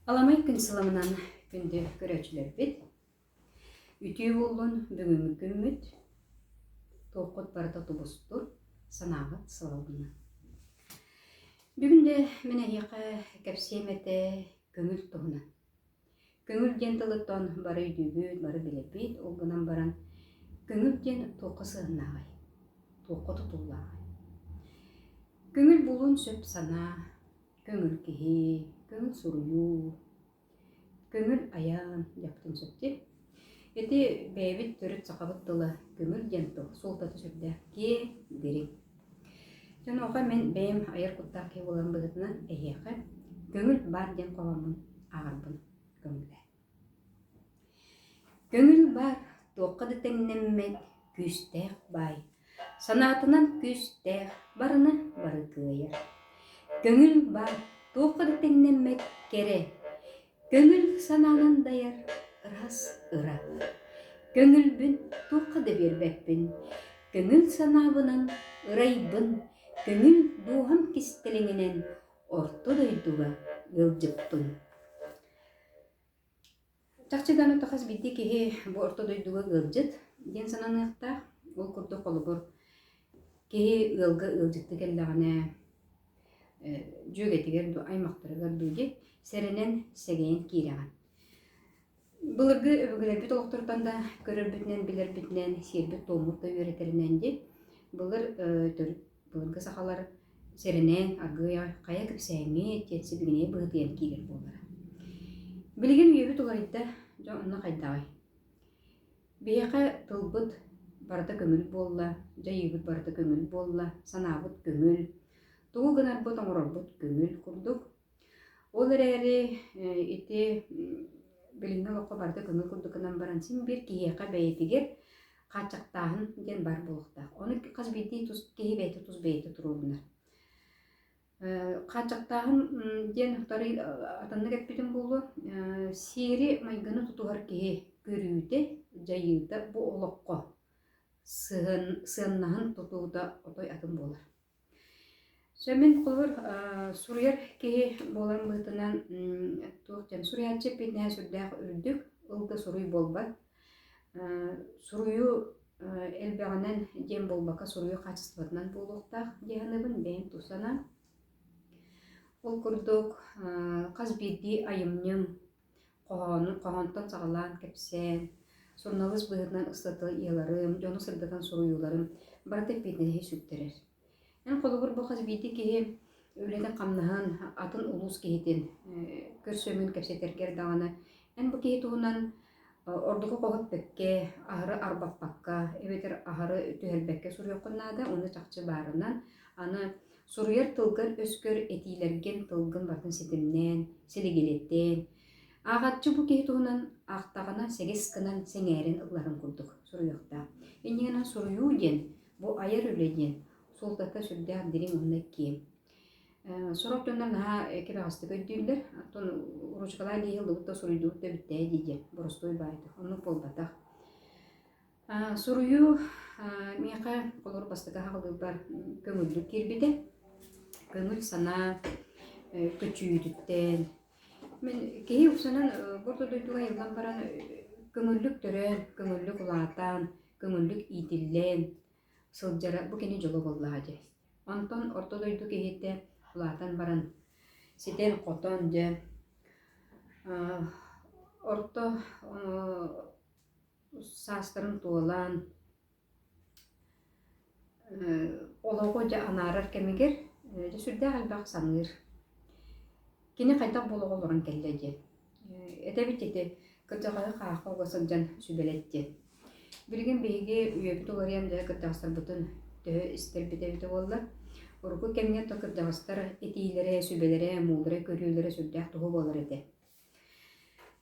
Аламай күн сыламынан күндү көрөөччүлэрбит, үтүө буоллун бүгүҥҥү күммүт, туоххут барыта тубустун, санааҕыт сылалынна. Бүгүн де мин эһиэхэ кэпсиэм этэ көҥүл туһунан. Көҥүл диэн тылыттан бары өйдүүбүт, бары билэбит, ол гынан баран көҥүл диэн туохха сыһыаннааҕый? Туохха тутуллааҕый? Көҥүл буолуон сөп санаа, көҥүл киһи, көҥүл суруйуу, көҥүл айан диэхпитин сөп дии. Ити бэйэбит төрүт сахабыт тыла көҥүл диэн тыл суолтата сүрдээх киэҥ, дириҥ. Онуоха мин бэйэм айар куттаах киһи буоларым быһыытынан эһиэхэ көҥүл баар диэн хоһооммун ааҕарбын көҥүлэ. Көҥүл баар туохха да тэҥнэммэт күүстээх баай, санаатынан күүстээх барыны бары кыайар. Көҥүл баар туохха да тэҥнэммэт кэрэ, көҥүл санаанан дайар ыраас ыра. Көҥүлбүн туохха да биэрбэппин, көҥүл санаабынан ырайбын, көҥүл дууһам кистэлэҥинэн орто дойдуга ыалдьыппын. Чахчы даҕаны хас биирдии киһи бу орто дойдуга ыалдьыт диэн сананыахтаах. Ол курдук холобур, киһи ыалга ыалдьыттыы кэллэҕинэ дьүөгэтигэр дуу, аймахтарыгар дуу дии сэрэнэн, сэгэйэн киирэҕин. Былыргы өбүгэлэрбит олохторуттан да көрөрбүтүнэн, билэрбитинэн, сиэрбит-туоммут да үөрэтэринэн дии былыр төрүт былыргы сахалар сэрэнэн, аргыый хайа кэпсээҥҥит диэн сибигинэйэ быһыытыйан киирэр буоллара. Билигин үйэбит уларыйда, дьэ онно хайдаҕый? Биһиэхэ тылбыт барыта көҥүл буолла, дьайыыбыт барыта көҥүл буолла, санаабыт көҥүл, тугу гынарбыт, оҥорорбут көҥүл курдук. Ол эрээри ити билиҥҥи олоххо барыта көҥүл курдук гынан баран син биир киһиэхэ бэйэтигэр хааччахтааһын диэн баар буолуохтаах. Ону хас биирдии тус киһи бэйэтэ тус бэйэтэ туруорунар. Хааччахтааһын диэн утары атыннык эппитим буолуо. Сиэри-майгыны тутуһар киһи көрүүтэ, дьайыыта бу олоххо сыһыан сыаннаһын тутуута отой атын буолар. Сөп мин холобур суруйар киһи буоларым быһыытынан туох диэн суруйааччы эппиэтинэһэ сүрдээх үрдүк, ыл да суруй буолбат. Суруйуу элбэҕинэн диэн буолбакка суруйуу хаачыстыбатынан буолуохтаах дии саныыбын бэйэм тус санаам. Ол курдук хас биирдии айымньым Хоһоону хоһоонтон саҕалаан кэпсээн, суруналыыс быһыытынан ыстатыйаларым, дьону сырдатан суруйууларым барыта эппиэтинэһи сүктэрэр. Эн холобур бу хас биирдии киһи үлэтин-хамнаһын, атын улуус киһитин көрсөммүн кэпсэтэргэр даҕаны эн бу киһи туһунан ордуку хоһу эппэккэ, аһары арбаппакка эбэтэр аһары түһэрбэккэ суруйуоххун наада уонна чахчы баарынан аны Суруйар тылгар-өскөр этиилэргин тылгын барытын ситимнээн, силигилэтэн, ааҕааччы бу киһи туһунан аахтаҕына сэгис гынан сэҥээрэн ылларын курдук суруйуохтаах. Инньэ гынан суруйуу диэн, бу айар үлэ диэн суолтата сүрдээх дириҥ уонна киэҥ. Сорох дьоннор наһаа кэбэҕэстик өйдүүллэр, оттон ручкалаан илии ыллыбыт да суруйдубут да бүттээ дии диэн боростуой баайдык. Оннук буолбатах. Суруйуу миэхэ холобур бастакы аһаҕалыырбар көҥүллүк киирбитэ. Көҥүл санаа көччүйүүтүттэн. Мин киһи уксанан бу орто дойдуга айыллан баран көҥүллүк төрөөн, көҥүллүк улаатан, көҥүллүк иитиллэн сылдьара бу кини дьоло буоллаҕа дии. Онтон орто дойду киһитэ улаатан баран ситэн-хотон дьэ орто Саастарын туолан, олоҕу дьэ анаарар кэмигэр дьэ сүрдээх элбэх саныыр. Кини хайдах бу олоҕу олорон кэллэ диэн. Этэбит ити кырдьаҕаһы хаахха уга сылдьан сүбэлэт диэн. Билигин биһиги үйэбит уларыйан дьэ кырдьаҕастарбытын төһө истэрбит эбитэ буолла. Урукку кэмҥэ то кырдьаҕастар этиилэрэ, сүбэлэрэ, муударай көрүүлэрэ сүрдээх туһу буолар этэ.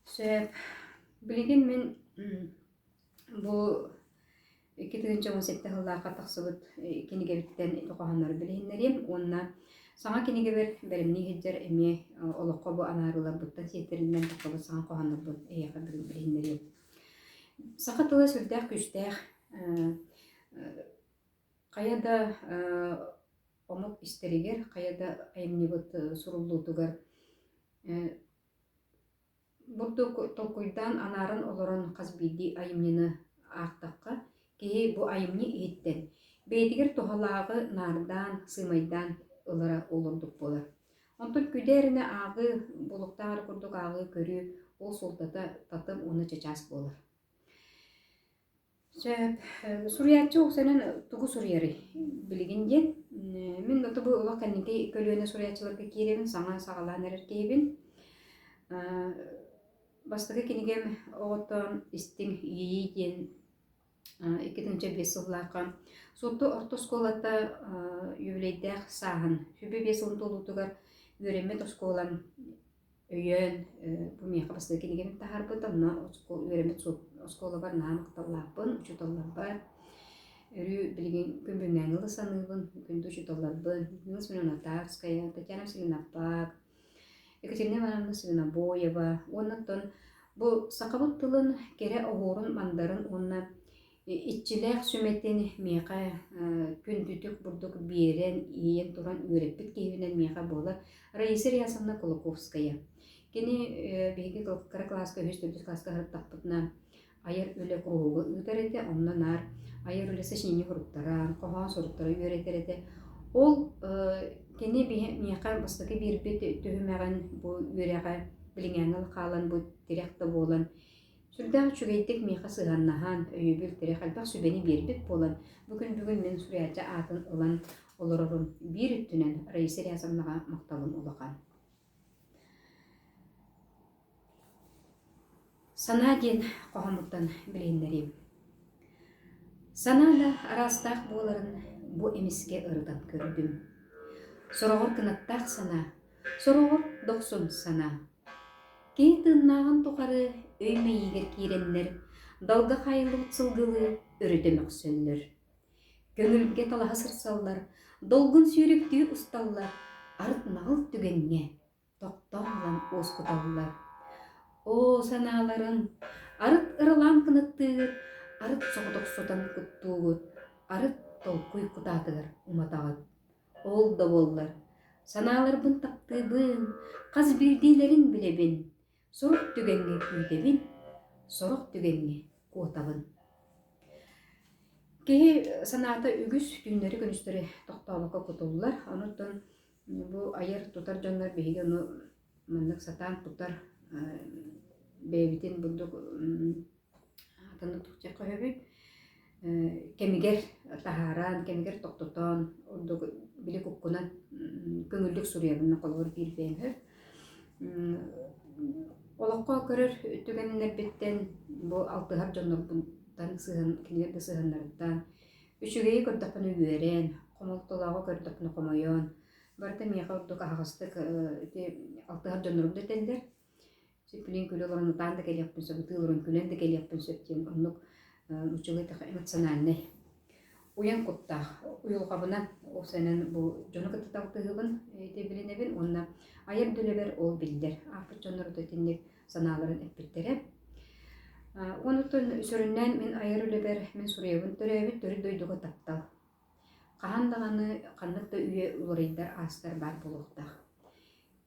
Сөп. Билигин мин бу 2017 сыллаахха тахсыбыт кинигэбиттэн ити хоһооннору билиһиннэриэм уонна саҥа кинигэбэр бэлэмнии сылдьар эмиэ олоххо бу анаарыыларбыттан сиэттэринэн тахсыбыт саҥа хоһооннорбун эһиэхэ бүгүн билиһиннэриэм. Саха тыла сүрдээх күүстээх хайа да омук истэригэр, хайа да айымньыбыт суруллуутугар. Бурдук толкуйдаан анааран олорон хас биирдии айымньыны аахтахха, киһи бу айымньы иһиттэн бэйэтигэр туһалааҕы наардаан, сыымайдаан ылара ол ордук буолар. Онтон күдээринэ ааҕыы, булуктаах эрэ курдук ааҕыы, көрүү ол суолтата татым уонна чычаас буолар. Сөп. Суруйааччы уопсайынан тугу суруйарый билигин диэн. Мин бу олох кэнники көлүөнэ суруйааччыларга киирэбин, саҥа саҕалаан эрэр киһибин. Бастакы кинигэм оҕото «Истиҥ иэйии» диэн 2005 сыллаахха Суотту орто оскуолата юбилейдээх сааһын 25 сылын туолуутугар үөрэммит оскуолам өйөөн бу миэхэ бастакы кинигэбин таһаарбыт онно үөрэммит оскуолабар наһаа махталлаахпын учууталларбар өрүү билигин күн бүгүҥҥэ ыла саныыбын күндү учууталларбын Людмила Семеновна Тарская, Татьяна Васильевна Пак, Екатерина Ивановна Свинобоева уонна оттон бу сахабыт тылын кэрэ оһуорун-мандарын уонна Иччилээх сүмэтин миэхэ күндүтүк бурдук биэрэн, иэйэн туран үөрэппит киһибинэн миэхэ буолар Раиса Реасовна Кулаковская. Кини биһиги кыра кылааска, үһүс, төрдүс кылааска сырыттахпытына айар үлэ куруһуога ыытар этэ. Онно наар айар үлэ сочинение суруттаран, хоһоон суруттара үөрэтэр этэ. Ол кини миэхэ бастакы биэрбит түһүмэҕин бу үөрэҕэ билиҥээҥҥэ хаалан бу тирэх да буолан Сүрдээх үчүгэйдик миэхэ сыһыаннаһан, өйөбүл, тирэх элбэх сүбэни биэрбит буолан, бу күн бүгүн мин суруйааччы аатын ылан олорорум биир өттүнэн Раиса Рязовнаҕа махталым улахан. Санаа диэн хоһооммуттан билиһиннэриим. Санаа да араастаах буоларын бу эмискэ ырытан көрдүм. Сороҕор кынаттаах санаа, сороҕор дохсун санаа. Киһи тыыннааҕын тухары өй мэйиигэр киирэннэр, далга хаайыллыбыт сылгылыы өрүтэ мөхсөллөр. Көҥүлгэ талаһа сырсаллар, долгун сүүрүктүү усталлар, арыт наҕыл түгэҥҥэ тохтоон ылан уоскуталлар. Оо, санааларын, арыт ыралаан кынаттыыгыт, арыт соҕотохсутан куттуугут, арыт толкуй кутаатыгар уматаҕыт. Ол да буоллар, санааларбын таптыыбын, хас биирдиилэрин билэбин, сорох түгэҥҥэ күүтэбин, сорох түгэҥҥэ куотабын. Киһи санаата үгүс түүннэри-күнүстэри тохтообокко кутуллар. Онуттан бу айар-тутар дьоннор биһиги ону маннык сатаан тутар бэйэбитин бурдук Атыннык туохчахха үһүбүй кэмигэр таһааран, кэмигэр тохтотон, ордук били куккунан көҥүллүк суруйабын холобур биир бэйэм үһү. Олоххо көрөр түгэннэрбиттэн бу алтыһар дьоннорбуттан сыһыан кинилэр да сыһыаннарыттан үчүгэйи көрдөхпүнэ үөрэн, хомолтолооҕу көрдөхпүнэ хомойон, барыта миэхэ ордук аһаҕастык ити алтыһар дьоннорум да этэллэр. Сиппилиин күлэ олорон ытаан да кэлиэхпин сөп, ытыы олорон күлэн да кэлиэхпин сөп диэн оннук нууччалыы эмоциональнай уйан куттаах уйулҕабынан уопсайынан бу дьону кытта талтыһыыбын ити билинэбин уонна айар үлэбэр ол биллэр. Аахпыт дьоннор итинник санааларын эппиттэрэ. Онуттан сүрүннээн мин айар үлэбэр мин суруйабын төрөөбүт төрүт дойдуга таптал. Хаһан даҕаны ханнык да үйэ уларыйдар аастар баар буолуохтаах.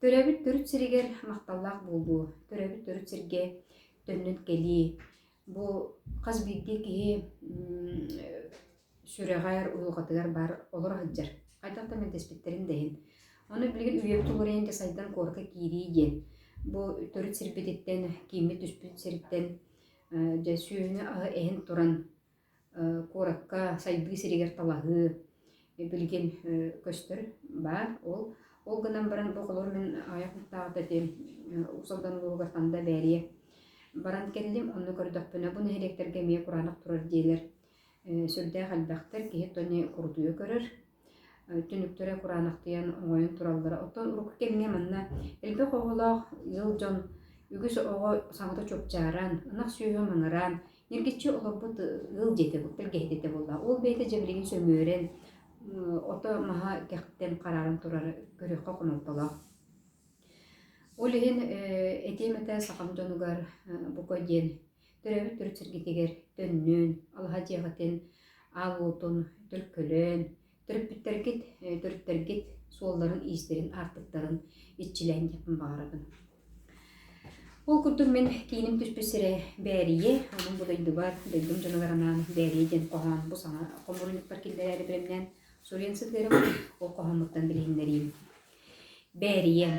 Төрөөбүт төрүт сиригэр махталлаах буолуу, төрөөбүт төрүт сиргэ төннөн кэлии бу хас биирдии киһи сүрэҕэр, уйулҕатыгар баар олоро сылдьар. Хайдах да мэлдьэспиттэрин да иһин. Ону билигин үйэбит уларыйан дьэ сайдан куоракка киирии диэн бу төрүт сирбититтэн, кииммит түспүт сириттэн дьэ сүөһүнү-аһы эһэн туран куоракка сайдыы сиригэр талаһыы билигин көстөр баар. Ол ол гынан баран бу холобур мин аҕыйах хонуктааҕыта ити Уус Алдан улууһугар Танда Бээрийэ баран кэллим. Онно көрдөхпүнэ бу нэһилиэктэргэ эмиэ кураанах турар дьиэлэр сүрдээх элбэхтэр. Киһи тони курутуйа көрөр. Түннүктэрэ кураанахтыйан оҥойон тураллара. Оттон урукку кэмҥэ манна элбэх оҕолоох ыал дьон үгүс оҕо саҥата чуопчааран, ынах сүөһү маҥыраан, ньиргиччи олорбут ыал дьиэтэ, тэлгэһитэ этэ буолла. Ол бэйэтэ дьэ билигин сөҥүөрэн, ото-маһа кэхтэн харааран турара көрүөххэ хомолтолоох. Ол иһин этиэм этэ сахам дьонугар бука диэн төрөөбүт төрүт сиргитигэр төннүн, алаһа дьиэҕитин аал уотун төлкөлөөн, төрөппүттэргит, төрүттэргит суолларын-иистэрин, аартыктарын иччилээн диэхпин баҕарабын. Ол курдук мин кииним түспүт сирэ Бээрийэ, онон бу дойдубар, дойдум дьонугар анаан Бээрийэ диэн хоһоон бу саҥа хомуурунньукпар киллэрээри бэлэмнээн суруйан сытыарым, ол хоһооммуттан билиһиннэриим. Бээрийэ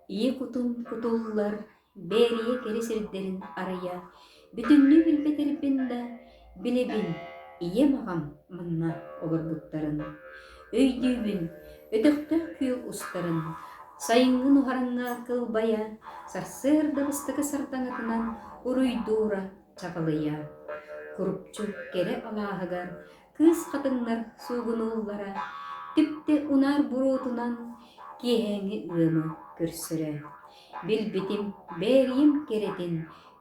Ийэ кутум кутуллар, Бээрийэ кэрэ сирдэрин арыйа, бүтүннүү билбэтэрбин да, билэбин, ийэм аҕам манна олорбуттарын. Өйдүүбүн, өтөхтөөх күөл устарын, сайыҥҥы нуһараҥҥа кылбайа, сарсыарда бастакы сардаҥатынан уруйдуура чаҕылыйа. Курупчу кэрэ алааһыгар кыыс хатыҥнар суугунууллара, түптэ унаар буруотунан киэһээҥҥи ыамы көрсөрө. Билбитим, бээрийим кэрэтин,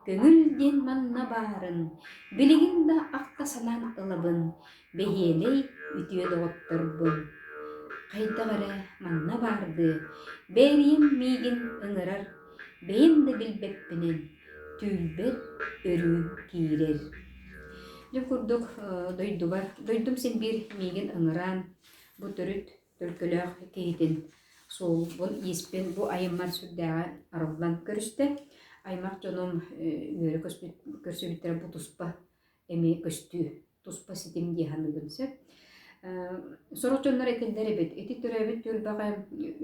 көҥүл диэн манна баарын, билигин да ахта санаан ылабын, бэһиэлэй үтүө доҕотторбун. Хайдах эрэ манна баардыы, бээрийим миигин ыҥырар, бэйэм да билбэппинэн түүлбэр өрүү киирэр. Дьэ курдук дойдубар, дойдум син биир миигин ыҥыран, бу төрүт төлкөлөөх киһитин суолбун, ииспин бу айыммар сүрдээҕэ арыллан көрүстэ. Аймах дьонум үөрэ көрсүбүттэрэ бу туспа эмиэ көстүү, туспа ситим дии саныыбын сөп. Сорох дьоннор этэллэр эбит, ити төрөөбүт түөлбэҕэ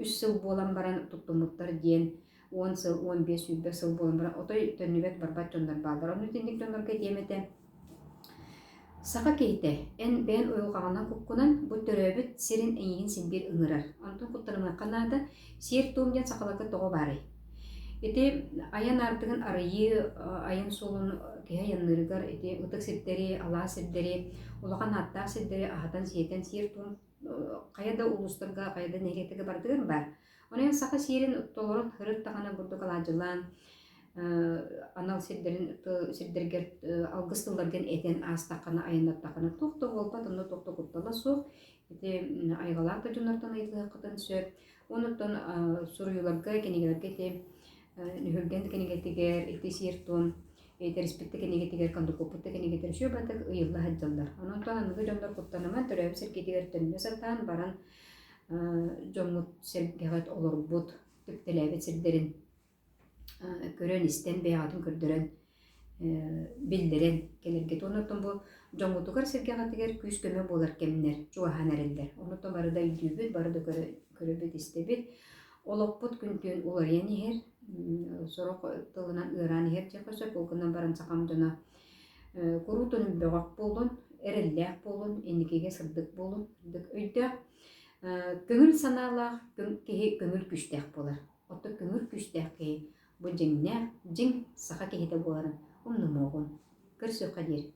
үс сыл буолан баран туттуммуттар диэн, 10 сыл, 15, 20 сыл буолан баран отой төннүбэт барбат дьоннор бааллар. Онно итинник дьоннорго этиэм этэ, Саха киһитэ, эн бэйэн уйулҕаҕынан куккунан бу төрөөбүт сирин эйигин син биир ыҥырар. Онтон куттанымыахха наада, сиэр-туом диэн сахаларга тоҕо баарый? Ити айан аартыгын арыйыы, айан суолун киһи айанныырыгар ити ытык сирдэри, алаас сирдэри, улахан ааттаах сирдэри аһатан-сиэтэн сиэр-туом хайа да улуустарга, хайа да нэһилиэктэргэ барытыгар баар. Онон саха сиэрин толорон ырыттаҕына бурдук алаадьылаан, анал сирдэрин сирдэргэр алгыс тылларгын этэн аастаххына, айаннаттаххына туох да буолбат, онно туох да куттала суох. Ити айҕалаах да дьоннортон ыйытыаххытын сөп. Онуттан суруйууларга, кинигэлэргэ ити Нүһүлгэн кинигэтигэр, ити сиэр-туом Тэриспит да кинигэтигэр, Кондукоппут да кинигэтигэр үчүгэй баҕайытык ыйылла сылдьаллар. Онон аныгы дьоннор куттаныман, төрөөбүт сиргитигэр төннө сатаан баран дьоммут сэргэҕит олорбут, түптэлээбит сирдэрин көрөн-истэн, бэйэҕитин көрдөрөн, биллэрэн кэлэргит. Онон бу дьоҥҥутугар-сэргэҕитигэр күүс-көмө буолар кэмнэр чугаһаан эрэллэр. Онон бары да өйдүүбүт, бары да көрөбүт-истэбит. Олохпут күн-түүн уларыйан иһэр, сорох тылынан ыараан иһэр диэххэ сөп. Ол гынан баран сахам дьоно куруутун бөҕөх буолун, эрэллээх буолун, инникигэ сырдык буолун, сырдык өйдөөх, көҥүл санаалаах киһи көҥүл күүстээх буолар. Оттон көҥүл күүстээх киһи бу дьиҥнээх, дьиҥ саха киһитэ буоларын умнумуоҕун. Көрсүөххэ диэри.